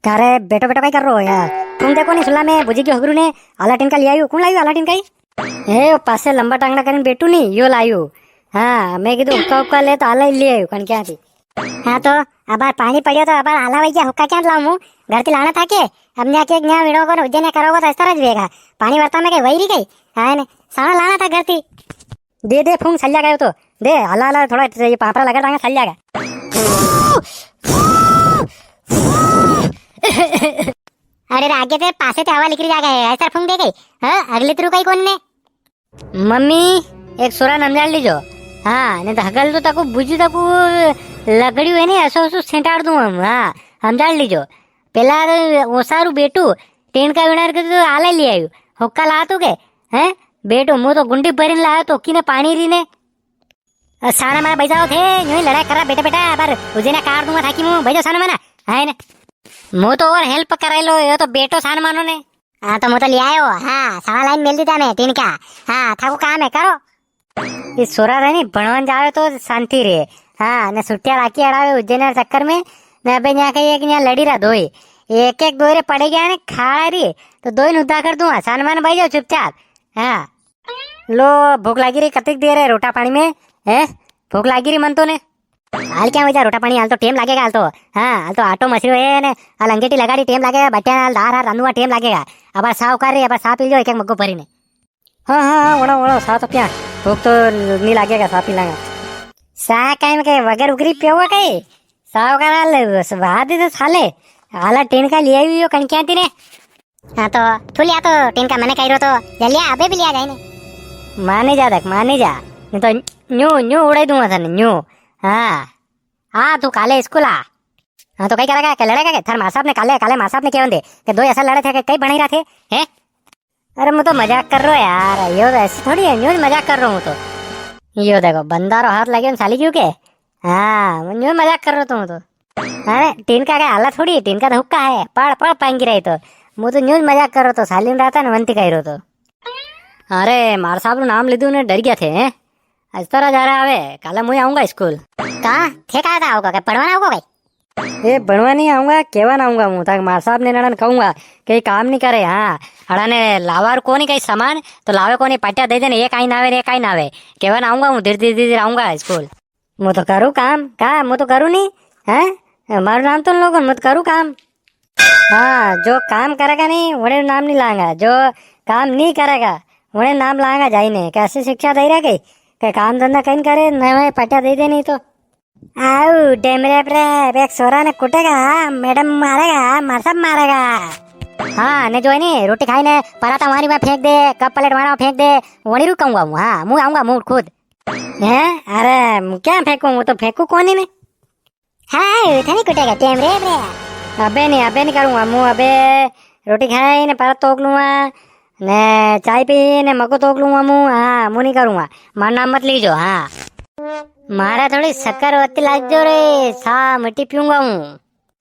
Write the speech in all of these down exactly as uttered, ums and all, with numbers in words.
का रे बेटो, बेटो काई कर रो हो यार? तुम देखो नी सुला में बुझी गयो हगरू ने, आला टिनका ले आयु। कुण लायु आला टिनका ही? ए, वो पासे लंबा टांगड़ा करीन बेटू नी, यो लायु। हाँ, मैं कीधु हुक्का हुक्का ले तो आला ही ले आयु, कण क्या थी? हाँ तो, अबार पाणी पड़ियो तो अबार आला वई ग्या, हुक्का क्या लाऊं मु? घर ती लाना था के? अब न्या के न्या विणो को ने उज्जैन करो को तो इस तरह ज वेगा। पाणी वरता में कई वई री कई? हाँ ने, साना लाना था घर ती। दे दे फूंक, सल्या गयो तो। दे, हला हला थोड़ा ये पापड़ा लगा दांगा, सल्या गया। अरे रे, आगे तेरे पासे ते हवा निकली जागा है, ऐसा फूंक दे गई। हाँ, अगली तुरु कई कोनी ने। मम्मी, एक सोरा ने हमजाड़ लीजो। हाँ, नी तो हगल तो ताकू बुझू ताकू लगड़ियो है ने, असो असो सेंटाड़ दूं हम। हाँ, हमजाड़ लीजो। पेला तो ओसारू बेटू, टेणका विणार के तो आला ले आयु। हुक्का ला तू के? हैं? बेटो, मु तो गुंडी भरीन लायो तो किने पाणी री ने। अ, साना माना बजाओ थे, यूं ही लड़ाई करा बेटा बेटा, पर उजेना कार दूंगा थाकी मु, बजाओ साना माना। है ने? मु तो और हेल्प कराई लो, यो तो बेटो साना मानो ने। हाँ, तो मु तो ले आयो। हाँ, साना लाइन मेल दीधा मैं, टिनका। हाँ, थाको काम है, करो। ये सोरा रे नी, भणवान जावे तो शांति रे। हाँ, ने छुट्टियां राखी अड़ावे उज्जैन रे चक्कर में, ने अबे न्या कई एक न्या लड़ी रा दोई। एक एक दोई रे पड़े गया ने खाड़ा री, तो दोई नुदा कर दूंगा, साना माना बजाओ चुपचाप। हाँ। लो, भूख लागी री, कतिक देर है रोटा पाणी में, हैं? भूख लागी री मन तो ने। हाल क्या वई जा रोटा पाणी, हाल तो टेम लागेगा, हाल तो। हाँ, हाल तो आटो मसरियो है ने, हाल अंगेठी लगाड़ी टेम लागेगा, बट्या हाल दार हाल रांधुआ टेम लागेगा। अबार साव कर रे, अबार सा पी लो एक एक मग्गो भरी ने। हाँ, हाँ, हाँ, वणा, वणा, सा तो पिया। भूख तो नी लागेगा, सा पी लांगा। सा काई में के वगर उगरी पियोगा काई? साव कर हाल, स्वाद ही तो साले। आला टिनका ले आयु यो कणकिया ती ने। हाँ तो, तू लिया तो टिनका मने कई रो तो, ले लिया, अबे भी लिया जाए ने। मानी जा देख, मानी जा। नी तो न्यू, न्यू उड़ाई दूंगा थाने, न्यू। हाँ। हाँ, तू काले स्कूल आ। हाँ तो कई करेगा, के लड़ेगा के? थार मार साहब ने काले, काले मार साहब ने केवन दे, के दोई ऐसा लड़े थे के कई बनाई रहा थे, हैं? अरे, मु तो मजाक कर रो यार, यो तो ऐसी थोड़ी है, न्यूज मजाक कर रो हूँ तो। यो देखो, बंदा रो हाथ लगे साली क्यों के? हाँ, मु न्यूज मजाक कर रो तो हूँ तो। अरे, टिनका का आला थोड़ी है, टिनका तो हुक्का है, पड़, पड़ पाएंगी रही तो। मु तो न्यूज मजाक कर रो तो, साली ने रहता ना, वंती कही रो तो। अरे, मार साहब रो नाम लीधु ने डर गया थे, हैं? आज तो राजा आवे, काले मु आऊंगा स्कूल। का? थे का था आओगा, के पढ़वाना आओगा भाई? ए, भणवा नी आऊंगा, केवा ना आऊंगा हूँ। ताक मार साहब ने नड़न कहूंगा के काम नी करे। हाँ, अड़ा ने लावार कोनी कई सामान, तो लावे कोनी, पाटिया दे देने, एक आई ना आवे, एक आई ना आवे। केवा ना आऊंगा हूँ, धीरे, धीरे, धीरे आऊंगा स्कूल। मु तो करूँ काम, का? मु तो करूँ नी, हैं? मारू नाम तो लोगन, मु तो करूँ काम। हाँ, जो काम करेगा नी, वणे नाम नी लांगा। जो काम नी करेगा, वणे नाम लांगा जाइने। कैसी शिक्षा दे रहा के? के काम धंधा कहीं करे, नवे पाटिया दे दे नी तो। आऊ, डेमरे प्रे, एक सोरा ने कुटेगा, मैडम मारेगा, मार सब मारेगा। हाँ, ने जो है नी, रोटी खाई ने, पराता वाणी में फेंक दे, कप प्लेट वाणा फेंक दे, वणी रुकाऊंगा हूँ, हाँ, मु आऊंगा, मु खुद। हैं? अरे, मु क्या फेंकूं, मु तो फेंकू कोनी ने। हाँ, हाँ, थाने कुटेगा, डेमरे प्रे। अबे नी, अबे नी करूंगा, मु अबे रोटी खाई ने, परात तोक लूंगा, ने चाय पी ने, मको तोक लूंगा मु, हाँ, मु नी करूंगा, मार नाम मत लीजो, हाँ। मारा थोड़ी शक्कर वत्ती लाजो रे, सा मिट्टी पीऊंगा हूँ।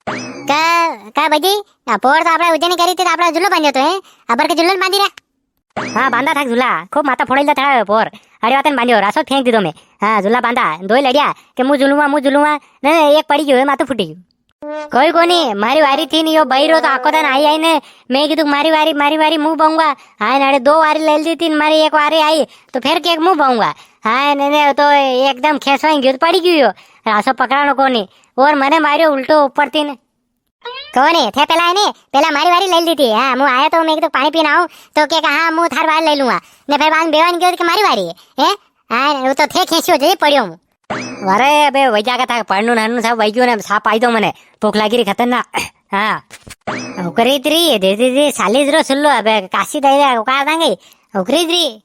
का, का बजी? आ पोर तो आपड़ा उज्जैनी करी थी, तो आपड़ा झूलो बांध्यो तो है? अबर के झूलो बांधी रहा? हाँ, बांधा था झूला, खूब माता फोड़ेल था थड़ा पोर। अरे वातन बांध्यो, रासो फेंक दीदो मैं। हाँ, झूला बांधा, दोई लड़िया, के मु झूलूंगा, मु झूलूंगा। ने, एक पड़ी गयो, माथो फूटी गयो। कोई कोनी, मारी वारी थी नी, यो बहिरो तो आखो दन आई आई ने, मैं कीधु मारी वारी, मारी वारी, मु बहूंगा। हाँ, नाड़े दो वारी ले ली थी, मारी एक वारी आई, तो फिर के मु बहूंगा। हाँ, ने, ने, तो एकदम खेसवाई गयो, तो पड़ी गयो। रासो पकड़ानो कोनी, और मने मारियो उल्टो ऊपर थी ने। कोनी, थे पेला है ने, पेला मारी वारी ले ली थी। हाँ, मु आया तो मैं तो पानी पीना आऊं, तो के कहा, "हाँ, मु थार वारी ले लूंगा।" ने फिर बाद में बेवान गयो तो के मारी वारी है, हैं? हाँ, वो तो थे खेसियो जे पड़ियो मु। अरे, अबे, वही जाकर था, पढ़नू नहनू सब वही गयो ने, साप आई दो मने, भूख लागी री खतरनाक। हाँ। उकरी री, दे दे दे, सालीज रो सुल्लो, अबे, काशी दे दे, उका दांगे, उकरी री।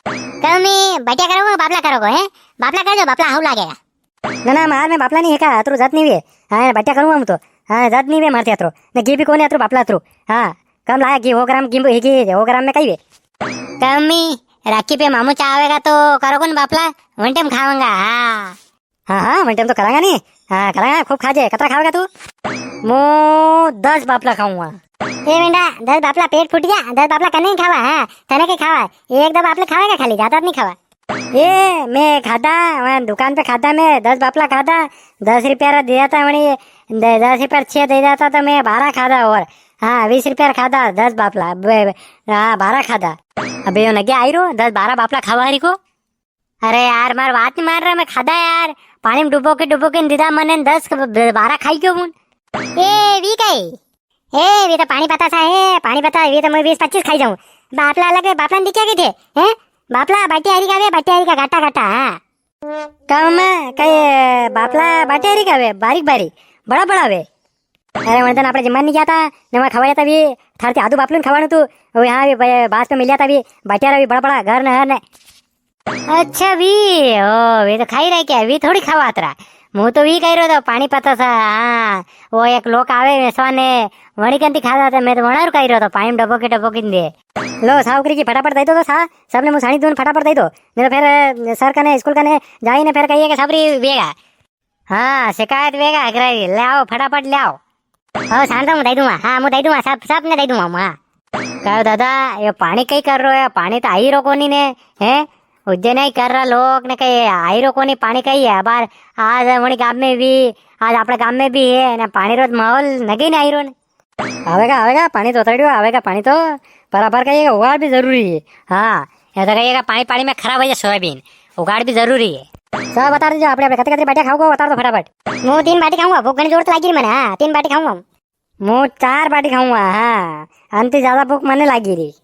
कमी, बटिया करो, बापला करो को, हैं? बापला कर दो, बापला हाउ लागेगा। ना, ना, मार में बापला नी है का, अतरो जात नी वे। हाँ, बटिया करूँ हम तो। हाँ, जात नी वे मारते अतरो। ने घी भी कोने अतरो बापला अतरो। हाँ, कम लाया घी, हो ग्राम घी, घी, हो ग्राम में कई वे। कमी, राखी पे मामू चावेगा तो करो कोन बापला, वन टाइम खावांगा, हाँ। हाँ, हाँ, वन टाइम तो करांगा नी। हाँ, करांगा, खूब खाजे। कतरा खावेगा तू? मु दस बापला खाऊंगा। ए बेंडा, दस बापला पेट फूट गया, दस बापला कने खावा, हाँ, तने के खावा, एक दो बापला खावेगा खाली, ज्यादा नी खावा। ए, मैं खादा, वहाँ दुकान पे खादा, मैं दस बापला खादा, दस रुपया रा दिया था वणी, द-, दस रुपया रा छह दे जाता तो मैं बारह खादा और, हाँ, बीस रुपया रा खादा, दस बापला, ब-, ब-, हाँ, बारह खादा। अबे यो नगे आई रो, दस बारह बापला खावा हरी को। अरे यार, मार बात नी मान रा, मैं खादा यार, पाणी में डुबो के, डुबो के दीदा मने दस क-, ब-, बारह खाई गयो हूँ। ए, वी कई? ए, वी तो पाणी पतासा है, पाणी पतासा, वी तो मैं बीस पच्चीस खाई जाऊं। बापला अलग है, बापला ने दिख्या के थे, हैं? बापला बाटी हरी का वे, बाटी हरी का गाटा गाटा, हाँ। का मामा, का ये बापला बाटी हरी का वे, बारीक बारीक, बड़ा बड़ा वे। अरे, वण दन आपणे जिम्मा नी गया था, ने वहाँ खवाया था भी, थारती आदू बापलू ने खवाणू तू, वो यहाँ भी ब-, बास पे मिल्या था भी, बाटिया रा भी बड़ा बड़ा, घर ने हर ने। अच्छा भी, ओ, वी तो खाई रहा क्या? वी थोड़ी खावा अतरा। मूं तो वी कही रहो तो पाणी पतासा, हाँ, वो एक लोग आवे वेसवा ने, वणी कंती खादा था, मैं तो वणारू कही रहो तो पाणी में डबो के डबो के दे। लो, साव करी की फटाफट दे दो तो सा, सबने मूं साणी दूं फटाफट दे दो, नी तो फिर, अ, सर कने, स्कूल कने जाई ने फिर कहिए कि सबरी वेगा। हाँ, शिकायत वेगा अगराई, ले आओ, फटाफट ले आओ। ओ, शांत, मूं दई दूंगा, हाँ, मूं दई दूंगा, सब, सबने दई दूंगा, हाँ। कहो दादा, यो पाणी कई कर रो है? पाणी तो आई रो कोनी ने, हैं? उज्जैन ही कर रहा लोग ने कई आई रो कोनी, पाणी कई है बार। आज वणी गाम में भी, आज आपणे गाम में भी है ने, पाणी रो माहौल नगे नी आई रो ने। आवेगा, आवेगा, पाणी तो उतरड़ियो, आवेगा पाणी तो। पर अबर का ये उगाड़ भी जरूरी है। हाँ, ये तो कहिएगा पाणी, पाणी में खराब हो जाए सोयाबीन, उगाड़ भी जरूरी है। सब बता दीजिए, आपणे, आपणे कतरी, कतरी बाटियां खाओगा, बता दो फटाफट। मूं तीन बाटी खाऊंगा, भूख घणी जोर से लागी री मने, हाँ, तीन बाटी खाऊंगा। मूं चार बाटी खाऊंगा, हाँ, अंति ज्यादा भूख मने लागी री।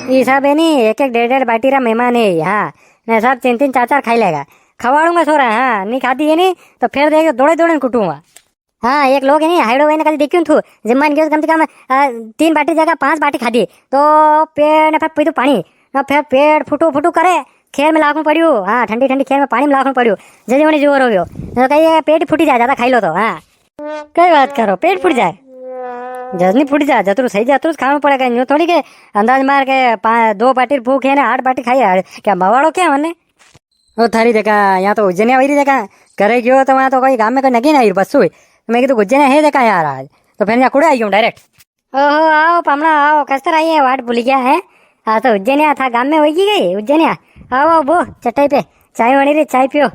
ई सब है नी, एक एक डेढ़ डेढ़ बाटी रा मेहमान है, हाँ, ने सब तीन तीन चार चार खाई लेगा। खवाड़ूंगा सोरा, हाँ, नी खाती है नी, तो फिर देख दौड़े दौड़े ने कुटूंगा। हाँ, एक लोग है नी, हाइडो भाई ने कदी देखियो थू, जिम्मा ने गयो तो कम से कम, अ, तीन बाटी जगह पांच बाटी खादी, तो पेट ने फिर पीधू पाणी, ने फिर पेट फुटू फुटू करे, खेर में लाखणू पड़ियो, हाँ, ठंडी ठंडी खेर में पाणी में लाखणू पड़ियो, जदी वणी जोर हो गयो, तो कही, "ये पेट फूटी जाए, ज्यादा खाई लो तो", हाँ। कई बात करो, पेट फूटी जाए? जस नी फूटी जाए, जतरू सही जतरू खाणू पड़ेगा, यूं थोड़ी के अंदाज मार के पा-, दो बाटी भूख है ने, आठ बाटी खाई है, क्या मवाड़ो क्या मने? ओ थारी देखा, यहाँ तो उज्जैनिया वही देखा, करे गयो तो वहाँ तो कोई गाम में कोई नगे नी आई बस हुई। तो मैं कीधु उज्जैनिया है देखा यार आज, तो फिर यहाँ कुड़े आई गयो डायरेक्ट। ओहो, आओ पामणा आओ, कस्तर आई है, वाट भूली गया है। आज तो उज्जैनिया था, गाम में होई गई उज्जैनिया। आओ, आओ, बो, चटाई पे, चाय बनी री, चाय पियो।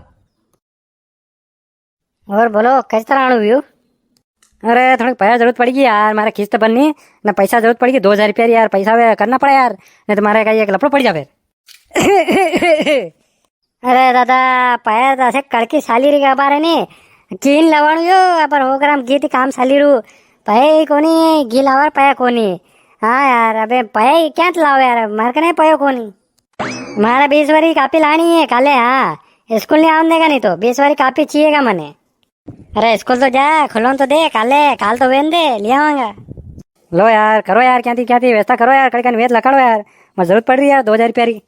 और बोलो, कस्तर आणु वियो? अरे, थोड़ी पैसा जरूरत पड़ी गई यार, मारे किस्त बननी, ने पैसा जरूरत पड़ी गई, दो हजार रुपया री यार, पैसा वे करना पड़ा यार, नी तो मारे कई एक लफड़ो पड़ी जावे। अरे दादा, पया तो असे कड़की साली री अबार नी, घी लावणु यो, अबार हो ग्राम घी ती काम साली रू, पया ही कोनी, घी लावार पया कोनी। हाँ यार, अबे पया ही क्या लावे यार, मार कने पयो कोनी। मारा बीस वारी कापी लाणी है काले, हाँ, स्कूल नी आवन देगा नी तो, बीस वारी कापी चइएगा मने। अरे स्कूल तो जा, खुलोन तो दे काले, काल तो वेन दे, ले आवांगा। लो यार, करो यार, क्या थी, क्या थी, व्यवस्था करो यार, कड़ी कन वेत लकाड़ो यार, मैं जरूरत पड़ री यार, दो हजार रुपया री।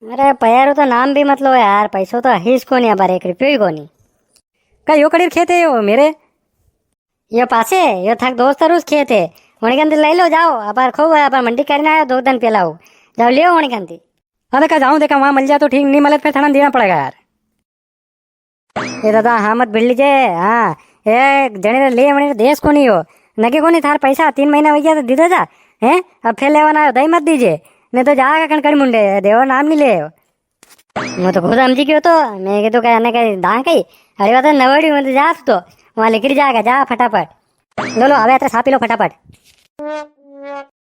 अरे पया रो तो नाम भी मत लो यार, पैसो तो है ही कोनी, अबार एक रुपयो ही कोनी। का यो कड़ी खेत है यो मेरे? यो पासे, यो थाक दोस्त रो खेत है, वणी कंदी ले लो, जाओ, अबार खूब है, अबार मंडी करने आयो दो दिन पहला हो, जाओ ले वणी कंदी। अरे का जाऊं देखा, वहां मिल जा तो ठीक, नी मिले तो फिर थाना देना पड़ेगा यार। ए दादा, हाँ मत भिड़ लीजे, हाँ, ए जने रे ले वने रे देश कोनी हो, नगे कोनी थार पैसा, तीन महीना हो गया तो दे दे जा, हैं? अब फिर लेवाना आयो, दई मत दीजे, नी तो जागा कण कण मुंडे, देवा नाम नी ले। मैं तो खुद समझी गयो तो, मैं कह तो कहने का दां कही, अरे बात नवड़ी में तो जा तू तो, वहां लेकर जाएगा, जा फटाफट। लो लो, अबे अतरे सा पी लो फटाफट।